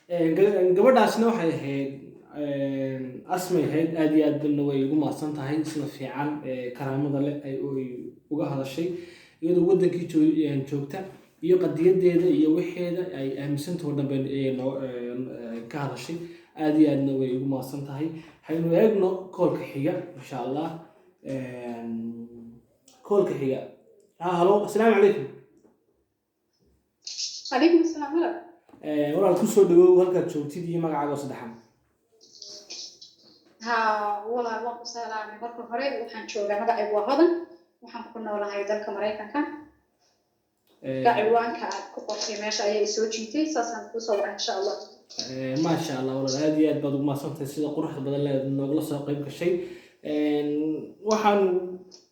Gabadhaasna waxay ahayd Asmay ahayd. Aad iyo aad badna way igu mahadsan tahay sida fiican ee karaamada leh ay uga hadashay, iyadoo wadankii joogta iyo qadiyadeeda iyo waxeeda ay aaminsantao dhan bay noo ka hadashay. Aad iyo aadna way igu mahadsan tahay. Haynu eegno call-ka xiga, insha Allah. Call-ka xiga. Ha, hello, asalaamu calaykum. Calaykum asalaam, walaal. Walaal, kusoo dhawow, halkaad joogtid iyo magacaaga oo saddexan. Haa walaal, waan ku salaamay. Marka hore waxaan joogaa, magacaygu waa Hodan, waxaan ku noolahay dalka Maraykanka. Ka ciwaanka aad ku qortay meesha ayaa i soo jiitay, saasaan kusoo wacay, insha Allah. Maasha Allah walaal, aad iyo aad baad ugu mahadsantahay sida quruxda badan leed noogala soo qayb gashay. Waxaan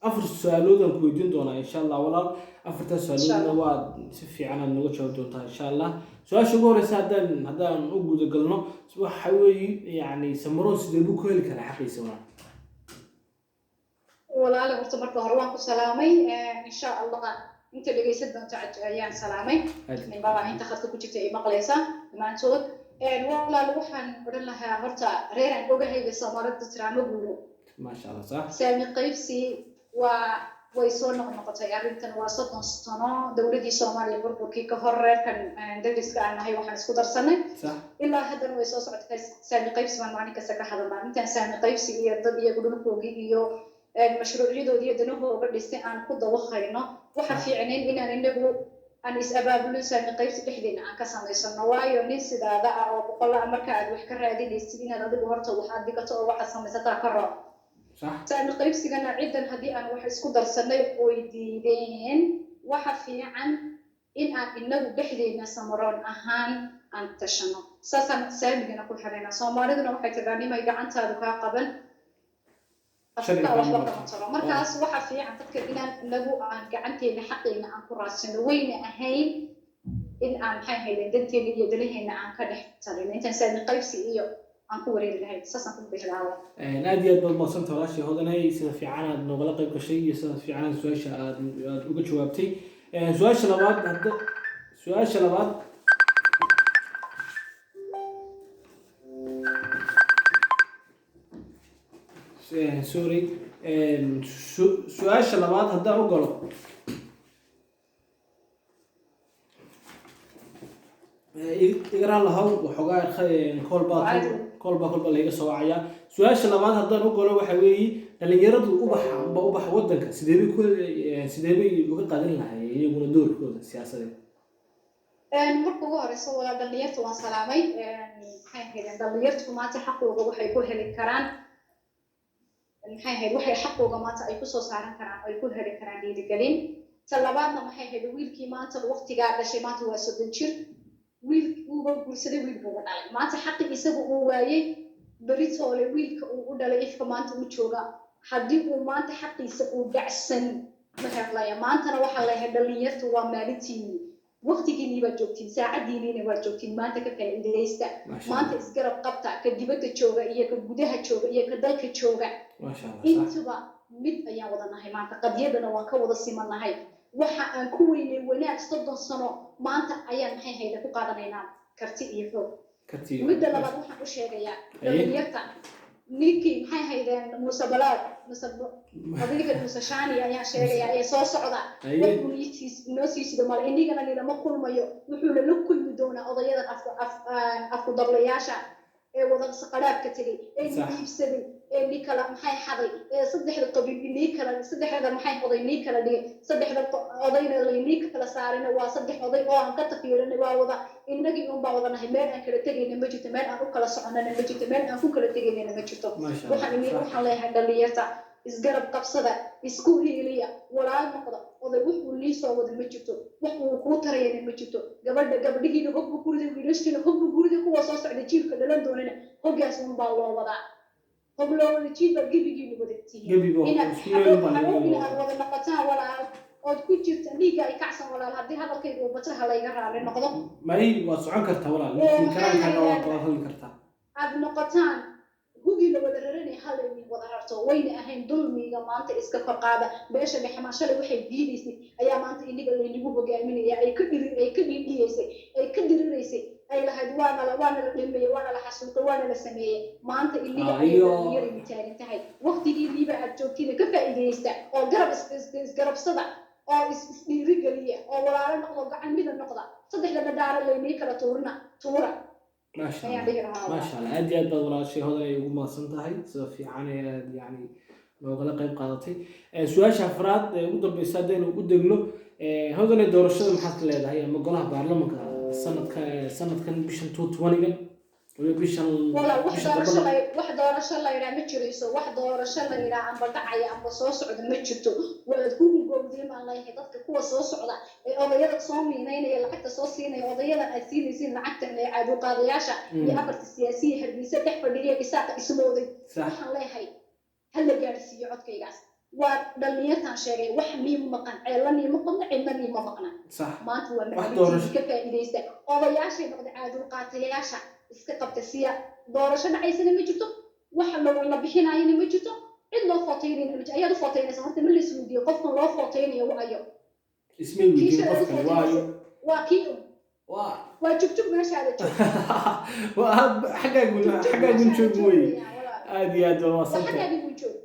afar su-aalood aan ku weydiin doonaa, insha Allah walaal. Afartaas su-aaloodna waad si fiican aad nooga jawaabi doontaa, insha Allah. Su-aasha ugu horeysa haddaan u guda galno waxa weeye, yacni, Samaroon sidee buu ku heli karaa xaqiisa, walaal? Walaale, horta marka hore waan ku salaamay. Insha Allah inta dhegaysan doonto ayaan salaamay, ninbaba inta khadka ku jirta ay maqlaysa dhammaantood. Walaal, waxaan odhan lahaa horta reeraan ogahayba Soomaalida tiraamo guuro. Maasha Allah, sax. Saami qaybsi waa way soo noqnoqotay arrintan, waa 30 sano dowladdii Soomaaliya burburkii ka hor. Reerkan dariska aan nahay waxaan isku darsanay ilaa haddana way soo socotay. Saami qaybsi baan maalin kasta ka hadalnaa. Intaan saami qaybsi iyo dad iyagu dhulkoogii iyo mashruucyadoodii iyo danahooga dhistay aan ku dawaqayno, waxa fiicnayn inaan inagu aan is abaabulin, saami qaybsi dhexdeena aan ka samaysano. Waayo, nin sidaada ah oo boqolla ah marka aad wax ka raadinaysid, inaad adigu horta waxaad dhigato oo waxaad samaysataa ka roob. Saami qaybsigana ciddan haddii aan wax isku darsanay oy diideen, waxa fiican in aan inagu dhexdeena Samaroon ahaan aan tashano, saasaan saamigana ku xiraynaa. Soomaaliduna waxay tidhaa, nimay gacantaadu kaa qaban Sharci afka waxba kama kama taro. Markaas waxa fiican dadka inaan inagu aan gacanteena xaqiina aan ku raadsano, wayna ahayn in aan, maxay hayden, danteena iyo danaheena aan ka dhex talino intaan saami qaybsi iyo aan ku wareeri lahayn. Saasaan ku dhihi lahaa. Aad iyo aad baad mahadsantahay walaashii Hodanay, sida fiican aad noogala qayb gashay iyo sida fiican aad su-aasha aad uga jawaabtay. Su-aasha labaad hadda, su-aasha labaad, sorry, su-aasha labaad haddaan u galo, igaraan lahow waxoogaa call baa Caadi. Call baa layga soo wacaya. Su-aasha labaad haddaan u galo waxa weeye, dhalinyaradu ubaxa amba ubaxa waddanka sidee bay ku sidee bay uga qaadan lahaayeen iyaguna doorkooda siyaasadeed? Marka ugu horeysa walaal, dhalinyarta waan salaamay. Maxay ahaydeen, dhalinyartu maanta xaqooga waxay ku heli karaan, maxay ahayd, waxay xaqooga maanta ay kusoo saaran karaan oo ay ku heli karaan dhiirigelin. Ta labaadna, maxay ahayd, wiilkii maanta waqtigaa dhashay maanta waa 30 jir, wiil uuba guursaday, wiil buuba dhalay. Maanta xaqi isagu uu waayey, beritoole wiilka uu u dhalay ifka maanta uu jooga haddii uu maanta xaqiisa uu dhacsan ma helaya. Maantana waxaa leeyahay dhalinyartu, waa maalintiinii, waqtigiinii baad joogtiin, saacadiiniina waad joogtiin, maanta ka faa'iidaysta. Maasha Maanta Allah. Isgarab qabta, ka dibadda jooga iyo ka gudaha jooga iyo ka dalka jooga. Maasha Allah, sax. Intuba mid ayaan wada nahay maanta, qadiyadana waan ka wada simanahay. Waxa aan ku weynay wanaag 30 sano maanta ayaan, maxay hayda, ku qaadanaynaa karti iyo xoog. Kartiyo. Midda labaad waxaan u sheegayaa Haye. dhalinyarta, ninkii, maxay haydeen, Muuse Balaad, Muuse odayga Muuse Shani ayaan sheegayaa ee soo socda. Haye. Wuxuu inoo sii sido male, inigana nilama kulmayo, wuxuuna la kulmi doonaa odayadan afku dablayaasha ee wada qaraabka tegay ee iibsaday ee ni kala, maxay, xaday, ee saddexda qabiil inii kala, saddexda, maxay, oday nii kala dhigay, saddexda odayna laynii kala saarina. Waa saddex oday oo aan ka tafiirinay. Waa wada innagii un baa wada nahay. Meel aan kala tegayna ma jirto, meel aan u kala soconana ma jirto, meel aan ku kala tegaynana ma jirto. Maasha Waxaan Allah, sax. Waxaan leeyahay dhalinyarta, isgarab qabsada, isku hiiliya, walaal noqda. Oday wuxuu nii soo wada ma jirto, wax uu kuu tarayana ma jirto. Gabadha, gabdhihiina hog buu ku riday, wiilashiina hog buu ku riday, kuwa soo socda jiilka dhalan doonana hoggaas un baa loo wadaa. Hog loo wada jiil baa gebigiina wada tihiin. Gebiba Inaad isku meel baa hadhow laga inaad wada noqotaan walaal ood ku jirta dhiigga ay kacsan. Walaal, haddii hadalkayga uu bataha layga raali noqdo. May, waad socon kartaa walaal. Maxay karaankaaga waad haydeen? Waad hadli kartaa. Aad noqotaan hugii la wada raranay, hal idin wada rarto wayna ahayn. Dulmiga maanta iska kor qaada. Beesha dhexmaan shalay waxay diidaysay ayaa maanta iniga laynagu hogaaminaya. Ay ka dhiri, ay ka dhiidhiyeysay, ay ka diriraysay, Ay lahayd waana la dhameeyey, waana la xasuuqay, waana la sameeyey. Maanta iliga ayay dhalinyaraydu taagan tahay. Waqtigiiniiba aad joogtiina ka faa'iidaysta oo garab isgarabsada oo isdhiirigeliya oo walaalo noqdo, gacan mida noqda. Saddexda dhadhaara laynii kala tuurina tuura. Maasha Allah, maasha Allah, aad iyo aad baad walaashay Hodan ay ugu mahadsan tahay sida fiican ee aad yani noogala qayb qaadatay. Su-aasha afraad ee ugu dambeysa haddaynu u degno, Hodanay, doorashada maxaad ka leedahay ama golaha baarlamanka sanadka, sanadkan bishan 2020-gan waliba bishan? Walaal, wax doorasho la wax doorasho la yidhaha ma jirayso. Wax doorasho la yidhaha amba dhacaya amba soo socda ma jirto. Waad ku hungowdeen baan leeyahay dadka kuwa soo socda ee odayada soo miinaynaya, lacagta soo siinaya, odayadan aad siinaysiin lacagtan ee caabuqaadayaasha iyo afarta siyaasiya Hargeysa dhex fadhiya, Isaaqa ismooday. Waxaan leeyahay ha la gaadhsiiyo codkaygaas. Waa dhalinyartaan sheegay, wax niima maqan, ceella niima qodna, cidna niima maqna. Maanta waa macalimiintii, ka faa'iidaysta. Odayaashay noqda caadulqaatayaasha iska qabta siya. Doorasho dhacaysana ma jirto, waxa la bixinaayana ma jirto, cid loo footaynayna ma jirto. Ayaad u footaynaysa horta ma la isweydiiyo qofkan loo footaynayo waayo? Ismay weydiin qofkan waayo. Waa kii waa jugjug meeshaada joog. Xaggaagun joog wey. Aad iyo aad waa mahadsantay. Xaggaagun joog.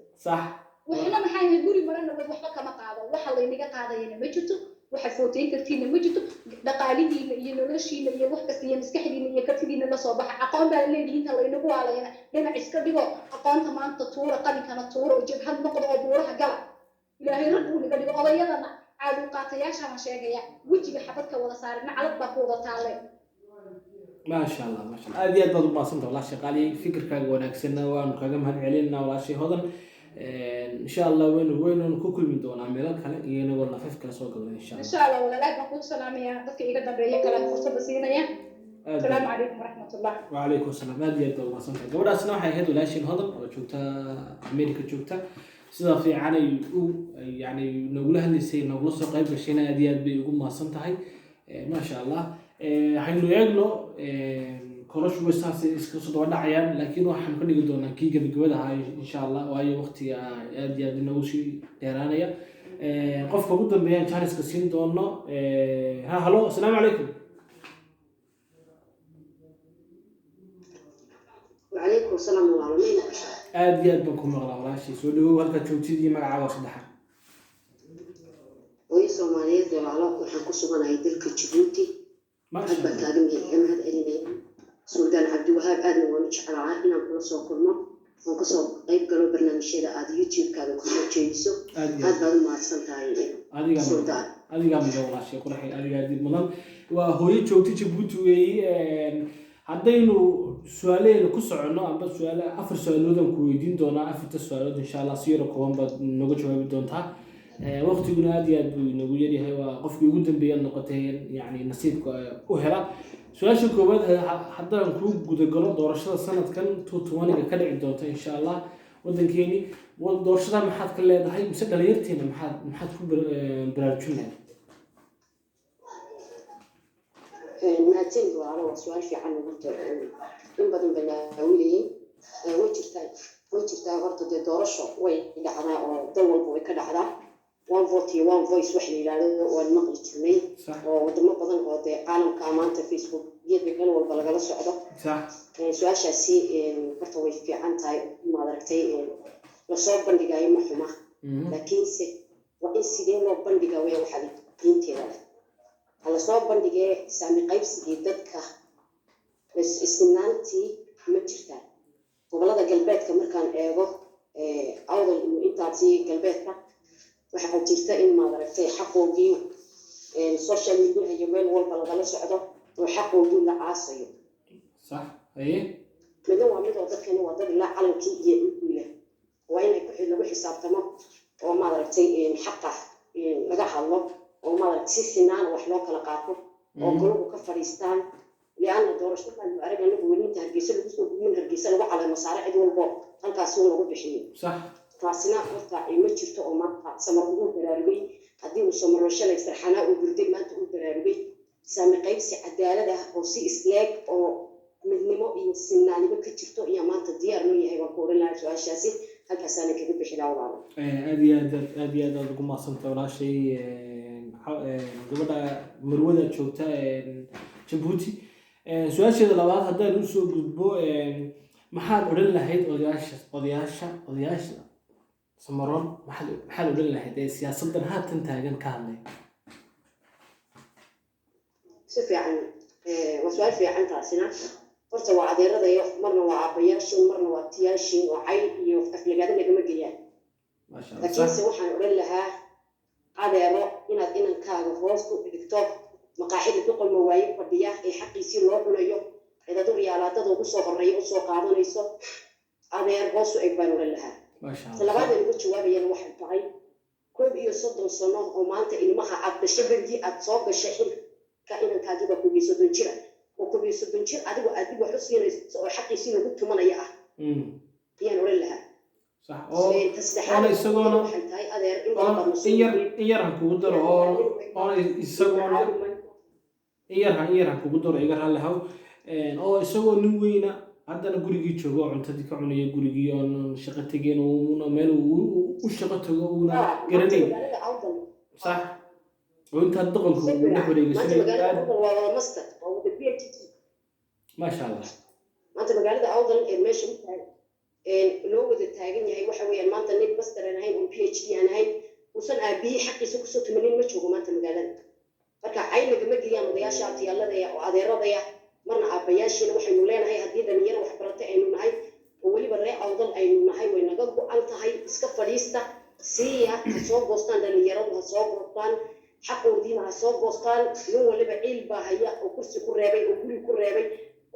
Waxna maxaa yahay, guri marana wad waxba kama qaado. Waxa laynaga qaadayana ma jirto, waxaad footayn kartiinna ma jirto. Dhaqaalihiina iyo noloshiina iyo wax kasta iyo maskaxdiina iyo kartidiina la soo baxa. Aqoon baa leedihiin, ta laynagu waalayana dhinac iska dhigo. Aqoonta maanta tuura, qalinkana tuura oo jabhad noqda oo buuraha gala. Ilaahay rag buu naga dhigo. Odayadana caaduqaatayaasha baan sheegaya, wejiga xabadka wada saaray, naclad baa ku wada taalle. Maasha Allah, maasha Allah, aad iyo aad baad u mahadsantaha walaashay qaali. Fikirkaaga wanaagsanna waanu kaaga mahad celinaa, walaashay Hodan. Insha Allah waynu ku kulmi doonaa meelo kale iyo inagoo lafaf kale soo galna, insha Allah. Insha Allah walaalaad baan kuu salaamaya, dadka iga dambeeya kale fursadda siinaya. Asalaamu calaykum waraxmatullah. Wacalaykum asalaam. Aad iyo aad baad umahadsantahay. Gabadhaasna waxay ahayd walaashiin Hodan oo joogta America joogta. Sida fiican ay u yani noogula hadlaysay, noogula soo qayb gashayna, aad iyo aad bay ugu mahadsan tahay, maasha Allah. Haynu eegno koroshu way saasay iska soo daba dhacayaan, laakiin waxaan ka dhigi doonaa kii gabagabada ahaa, insha Allah, waayo waqtiga aad iyo aad inoogu sii dheeraanaya. Qofka ugu dambeeyaan janiska siin doono. Ha, halo, asalaamu calaykum. وعليكم السلام والعالمين. Aad iyo aad baan ku maqlaa, walaashii. Soo dhawow, halkaad joogtid iyo magacaaga saddexaad. Hooyo Soomaaliyeed walaalo, waxaan ku suganahay dalka Jabuuti. Maasha aad baan Allah. Kaaga mahad celinaya, Suldaan Cabdiwahaab. Aadna waan u jeclaa inaan kula soo kulmo oon kasoo qayb galo barnaamijyada aad YouTube-kaaga kusoo jeediso. Aad iyo aad aad baad u mahadsan tahay, adigaa mudan. Suldaan. Adigaa mudan, walaashay quraxay, adigaa dib mudan. Waa hooyo joogta Jabuuti weeyi. Haddaynu su-aalaheena ku soconno amba su-aale, afar su-aaloodaan ku weydiin doonaa. Afarta su-aalood, insha Allah, si yaro kooban baad nooga jawaabi doontaa. Waqtiguna aad iyo aad buu inoogu yaryahay. Waa qofkii ugu dambeeya noqotay yani nasiibka u hela su-aasha koowaad. Haddaan kuu gudagalo doorashada sanadkan 2020-ga ka dhici doonta, insha Allah, wadankeeni, doorashada maxaad ka leedahay mise dhalinyarteena maxaad ku baraarujin lahayd? Mahadsanid walaalo, waa su-aal fiican. Horta in badan baa naawilayay. Way jirtaa, way jirtaa. Horta dee doorasho way dhacdaa oo dal walba way ka dhacdaa. One vote iyo one voice wax la yidhaahdo waan maqli jirnay oo wadamo badan oo dee caalamka maanta Facebook yada meel walba lagala socdo. Su-aashaasi horta way fiican tahay, maad aragtay, lasoo bandhigayo ma xuma, laakiinse waa in sidee loo bandhigaa weya. Waxaad diinteeda leh ha lasoo bandhigee, saami qaybsigii dadka isinaantii ma jirtaa? Gobolada galbeedka markaan eego, Awdal iyo intaasi galbeedka, waxaa jirta in maad aragtay xaqoogii social media iyo meel walba lagala socdo oo xaqoogii la aasayo. Sax, haye. Midna waa mid oo dadkani waa dad ilaa calankii iyo ciidii leh. Waa inay lagu xisaabtamo oo maad aragtay xaqa laga hadlo oo maad aragtay si sinaana wax loo kala qaato oo goluhu ka fadhiistaan, lianna doorashadan arag anagu weli inta Hargeysa lagu soo gudbin, Hargeysa lagu caleemo saare, cid walbo halkaasi un lagu bixiyo. Taasina horta ma jirto oo maanta Samar uu baraarugay. Haddii uu Samarro shalay sarxanaa uu hurday, maanta uu baraarugay. Saami qaybsi cadaalad ah oo si isleeg oo midnimo iyo sinaanimo ka jirto ayaa maanta diyaar loo yahay baan ku odhan lahaa. Su-aashaasi halkaasaana kaga bixi lahaa, walaalo. Aad iyo aad, aad iyo aad aad ugu mahadsantahay, walaashay, gabadha marwada joogta Jabuuti. Su-aasheeda labaad haddaan usoo gudbo, maxaad odhan lahayd odayaasha Samaroon? Maxaad odhan lahayd ee siyaasaddan haatan taagan ka hadlay? Si fiican, waa su-aal fiican taasina. Horta waa adeeradayo, marna waa aabbayaashin, marna waa tiyaashin, oo cay iyo aflagaado nagama geeyaan. Maasha Allah. Laakiinse waxaan odhan lahaa, adeero, inaad inankaaga hoos u dhigto maqaaxida Doqolma waaye fadhiya ee xaqiisii loo cunayo, cidadu riyaalaadada ugu soo horeeya usoo qaadanayso. Adeer, hoos u eg baan odhan lahaa. Maasha Ta Allah. Labaad aan uga jawaabayana waxay tahay 31 sano oo maanta ilmaha aad dhashay, berigii aad soo gashay xilka, inankaagiba 31 jira, oo 31 jir adigu aad dib wax u siinayso oo xaqiisii lagu tumanaya ah ayaan odhan lahaa. Sax, oo Ta saddexaad oona isagoona waxay tahay, adeer, in oona badan in yar han kugu daro, oo oona isagoona in yar han kugu daro, iga raalli haw. Oo isagoo nin weyna haddana gurigii joogo oo cuntadii ka cunaya gurigii, oon shaqo tegeen, uuna meel uu u shaqo tago uuna garanayn. Magaalada Awdal. Sax, oo intaa doqonka Si uu dhex fiican. Maanta wareegaysanay. magaalada Aad Awdal waa wada master, waa wada PhD. Maasha Allah. Maanta magaalada Awdal ee meesha u taagan ee loo wada taagan yahay waxa weeyaan, maanta nin master aan ahayn oo PhD aan ahayn, uusan aabihii xaqiisa kusoo tumanin, ma joogo maanta magaalada. Marka cay nagama geeyaan odayaasha abtiyaaladaya oo adeeradaya, marna aabbayaashiina. Waxaynu leenahay, haddii dhalinyaro waxbarata aynu nahay oo weliba reer Awdal aynu nahay, way naga go-an tahay. Iska fadhiista, siiya, ha soo goostaan dhalinyaradu, ha soo goostaan xaqoodiina, ha soo goostaan. Nin waliba ciil baa haya oo kursi ku reebay oo guri ku reebay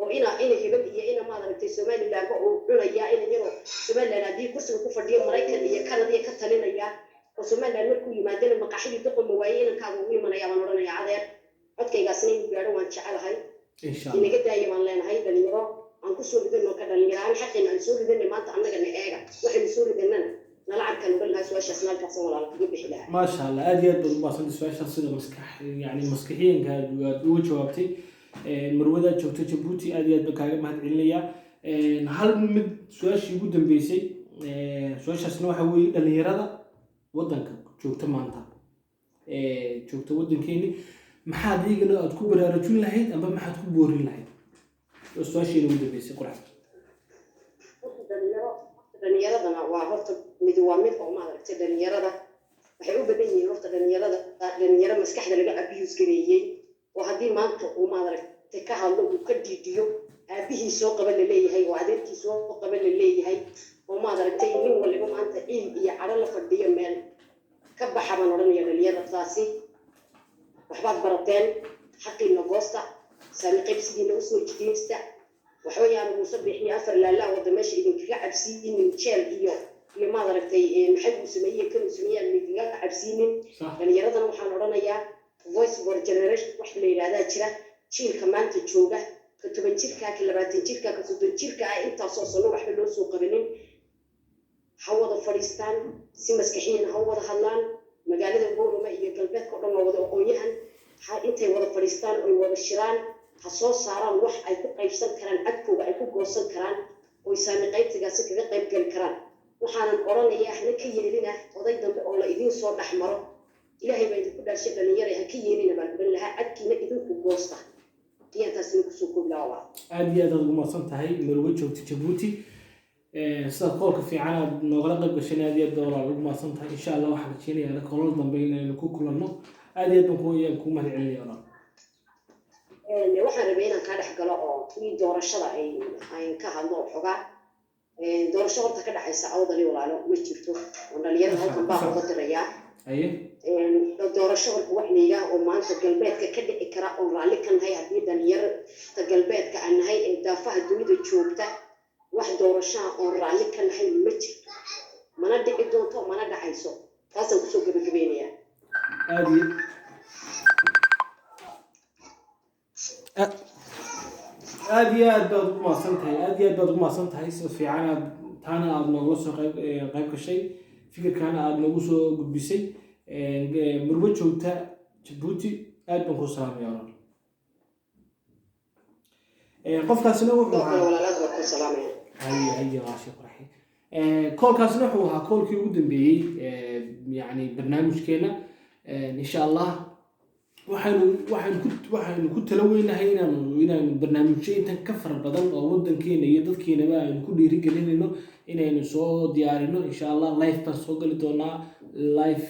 oo ina hebel iyo ina, maad aragtay, Somalilandba uu cunayaa. Ina yaroo Somaliland haddii kursiga ku fadhiyo, Maraykan iyo Canada iyo ka talinaya, oo Somaliland markuu yimaadana maqaaxidii Doqoma waaye inankaaga ugu imanaya baan odhanaya. Adeer, codkaygaasina inuu gaadho waan jecelahay. Insha Allah. Inaga daaya baan leenahay. Dhalinyaro aan kusoo ridano, ka dhalinyaro aan xaqeena aan soo ridanay, maanta annagana eega waxaynu soo ridanana nala arkaan odhan lahaa. Su-aashaasna halkaas, walaal, kaga bixi lahaa. Maasha Allah, aad iyo aad baad u mahadsantay. Su-aashaas sida maskax, yani maskaxiyanka aad uga jawaabtay, marwadaad joogta Jabuuti, aad iyo aad baan kaaga mahad celinayaa. Hal mid, su-aashii ugu dambeysay, su-aashaasna waxa weeye dhalinyarada waddanka joogta maanta, joogta waddankeeni, maxaad iyagana aad ku baraarujin lahayd amba maxaad ku boorin lahayd? Waa su-aashiina ugu dambeysay, qurax. Horta dhalinyaradana waa, horta mid waa mid oo, maaragtay, dhalinyarada waxay u badan yihiin, horta dhalinyarada dhalinyaro maskaxda laga abuse gareeyey, oo haddii maanta uu, maaragtay, ka hadlo, uu ka dhiidiyo, aabihii soo qaba la leeyahay oo adeerkii soo qaba la leeyahay, oo, maaragtay, nin waliba maanta ciil iyo cadho la fadhiyo. Meel ka baxa baan odhanaya dhalinyaradaasi. Waxbaad barateen, xaqiina goosta, saami qaybsigiina usoo jideysta. Waxba yaana Muuse Bixiyo afar laalaa wada meesha idinkaga cabsiinin, jeel iyo, maad aragtay, maxay uu sameeyey, kan uu sameeyey aan idinkaga cabsiinin. Dhalinyaradana waxaan odhanayaa, voice for generation wax la yidhahdaa jira. Jiilka maanta jooga, ka 10 jirka, ka 20 jirka, ka 30 jirka ah, intaasoo sano waxba loo soo qabanin, ha wada fadhiistaan, si maskaxiyan ha u wada hadlaan. Magaalada Boorama iyo galbeedka o dhan waa wada aqoon-yahan. Ha intay wada fadhiistaan oy wada shiraan, ha soo saaraan wax ay ku qaybsan karaan, cadkooga ay ku goosan karaan, oy saami qaybsigaasi kaga qayb gali karaan. Waxaanan odhanayaa, hana ka yeelina oday dambe oo la idiin soo dhex maro. Ilaahay baa idinku dhaarshay, dhalinyara, ha ka yeelina baan odhan lahaa. Cadkiina idinku goosta ayaan taasina kusoo koobi lahaa, walaal. Aad iyo aad aad ugu mahadsan tahay, marwe joogta Jabuuti. Sida koolka fiican aad noogala qayb gashan, aad iyo aad baa walaal ugu mahadsan tahay. Insha Allah waxaan rajeynayaa kolal dambe inaynu ku kulanno. Aad iyo aad baan ku ayaan kuu mahad celinaya, walaal. Waxaan rabay inaan kaa dhex galo oo tii doorashada ayn ka hadlo oo xogaa. Doorasho horta ka dhexaysa Awdali, walaalo, ma jirto, oo dhalinyarada halkan baa uga dirayaa. Haye. Doorasho horta wax la yidhaah oo maanta galbeedka ka dhici kara oon raalli ka nahay, haddii dhalinyarada galbeedka aan nahay ee daafaha dunida joogta, wax doorashaha oon raalli ka nahay ma jirto, mana dhici doonto, mana dhacayso. Taasaan kusoo gabagabeynayaa. Aad iyo aad baad ugu mahadsan tahay, aad iyo aad baad ugu mahadsan tahay. Sida fiican aad taana aad noogula soo qayb gashay, fikirkaana aad noogu soo gudbisay, marwo joogta Jabuuti, aad baan kuu salaamaya, walaal. Qofkaasina wuxuu Sidoo kale, ahaa walaalaad, baan ku salaamaya. Haye haye, waa sheekh raxi. Koolkaasina wuxuu ahaa koolkii ugu dambeeyey, yani barnaamijkeena. Insha Allah. Waxaynu ku tala weynahay inaanu barnaamijyo intan ka fara badan oo wadankeena iyo dadkeenaba aynu ku dhiirigelinayno inaynu soo diyaarino, insha Allah. Live baan soo gali doonaa, live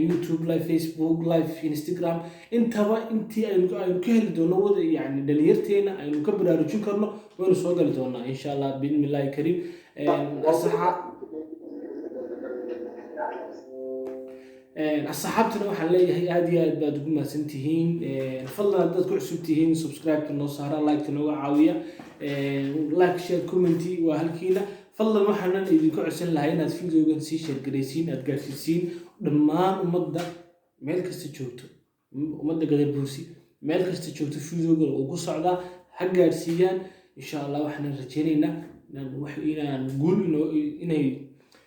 YouTube, live Facebook, live Instagram, intaba intii aynu ka heli doono wada, yani dhalinyarteena aynu ka baraarujin karno, waynu soo gali doonaa, insha Allah, biidni Illaahi kariim. Asxaabtana waxaan leeyahay aad iyo aad baad ugu mahadsan tihiin. Fadlan haddaad ku cusub tihiin, subscribe-ka noo saara, like-ta nooga caawiya, like, share, comment waa halkiina. Fadlan waxaanan idinku codsan lahaa inaad videogan sii share garaysiin, aad gaarsiisiin dhammaan ummadda meel kasta joogto, ummadda Gadabuursi meel kasta joogto. Videogan uu ku socdaa ha gaarsiiyaan, insha Allah. Waxaanan rajaynaynaa inaan guul inay